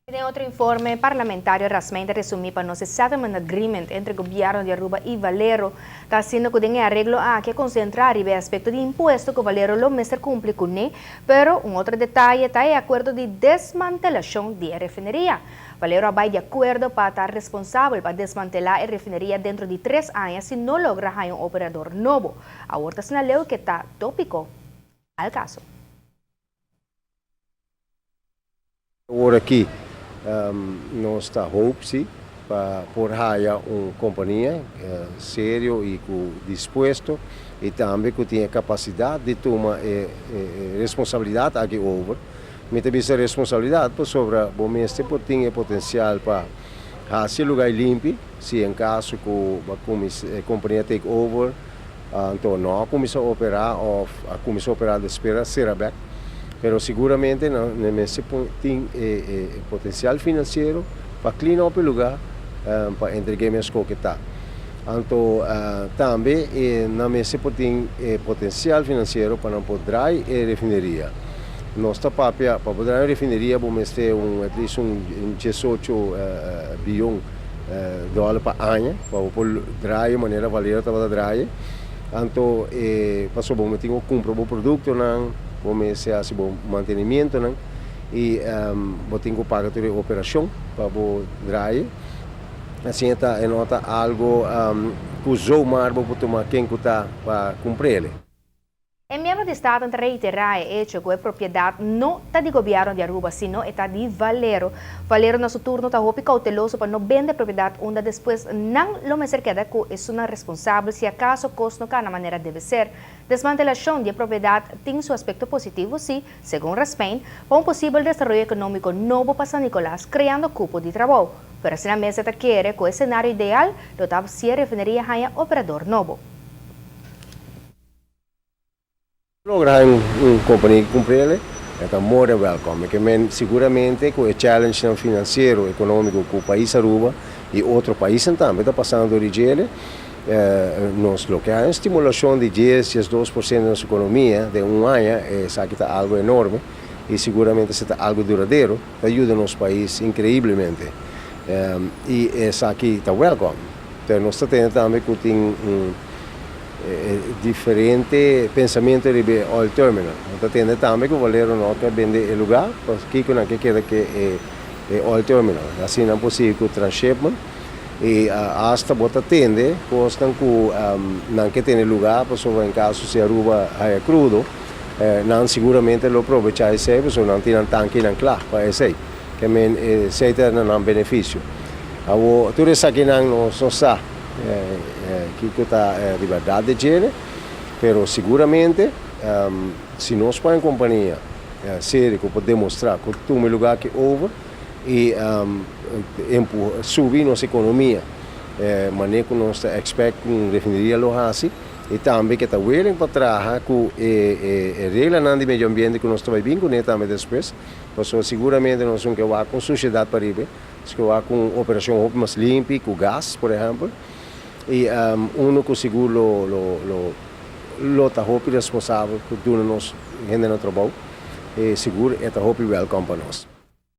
Den otro informe, parlamentario Rasmijn ta resumi pa nos e settlement agreement entre gobierno di Aruba y Valero. Ta asina cu den e areglo aki a concentra riba e aspecto di impuesto cu Valero lo mester cumpli cune, pero un otro detaye ta e acuerdo di desmantelacion di e refineria. Valero a bay di acuerdo pa ta responsabel pa desmantela e refineria dentro di tres aña si no logra haya un operador nobo. Awor ta asina leu cu ta topico al caso. Awor aki nos ta hoop si pa por haya un compania serio y cu dispuesto y tambe cu tin e capacidad di tuma e responsabilidad aki over. Mi ta bisa responsabilidad pasobra bo mester por tin e potencial pa haci e lugar limpi si en caso cu bo cuminsa e compania take over anto no a cuminsa opera of a cuminsa opera despues a cera bek. Pero siguramente nan mester tin e potencial financiero pa clean up e lugar pa entrega e mes koke ta. Anto tambe nan mester por tin e potencial financiero pa nan por draai e refineria. Nos ta papia pa por draai un refineria bo mester un at least un 18 biyon dollar pa aña pa bo por draai manera Valero tabata draai. Anto e pasobra bo tin ku kumpra bo produktonan, bo mester hasi bo mantenimientonan i bo tin ku paga tur e operashon pa bo draai. Asina ta e no ta algu ku zomaar bo por tuma ken ku ta pa kumpr'el. E miembro di Staten ta reiterá e echo ku e propiedat no ta di gobièrnu di Aruba, sino e ta di Valero. Valero na su turno ta hopi kouteloso pa no bende e propiedat unda despues nan lo mester keda ku esunnan responsabel si akaso kos no kana manera debe ser. Desmantelashon di e propiedat tin su aspekto positivo si, segun Rasmijn, pa un posibel desaroyo ekonómiko nobo pa San Nicolas, kreando kupo di trabou. Pero asina mes e ta kere ku e senario ideal lo ta si e refineria haña operador nobo. Logra un compania ki cumprele e ta more than welcome. E ke men siguramente cu e challengenan financiero, economico cu pais Aruba y otro paisnan tambe ta pasando door di djele, nos lo ke hay un stimulacion di dies, 12% di nos economia den un aña, esaki ta algo enorme y siguramente esaki ta algo duradero, ta yuda nos pais increiblemente y esaki ta welcome. Pero nos ta tende tambe cu tin un diferente pensamiento riba e oil terminal. Nan ta tende tambe cu Valero no ta bende e lugar, pakico nan ke keda ke e oil terminal. Asina nan por sigui cu transshipment y hasta bo ta tende cosnan cu nan ke tene lugar pasobra en caso si Aruba haya crudo, nan siguramente lo probecha esey pasobra nan tin nan tankinan cla pa esey. Ke men esey ta na nan beneficio. Awor tur esakinan nos no sa. Kiko ta e ribaldat di djele, pero siguramente si nos pone un kompania serio ku por demostrá ku tuma e lugá aki over i subi nos ekonomia manera ku nos ta expect ku un refineria lo hasi i tambe ke ta willing pa traha ku e reglanan di medio ambiente ku nos ta bai bin kuné tambe despues, pasobra siguramente nos un ke wak un sushedat pariba. Nos ke wak un operashon hopi mas limpi ku gas, por ehèmpel, i unu ku sigur lo lo lo lo ta hopi responsabel ku duna nos hendenan trabou, i sigur e ta hopi wèlkòm pa nos.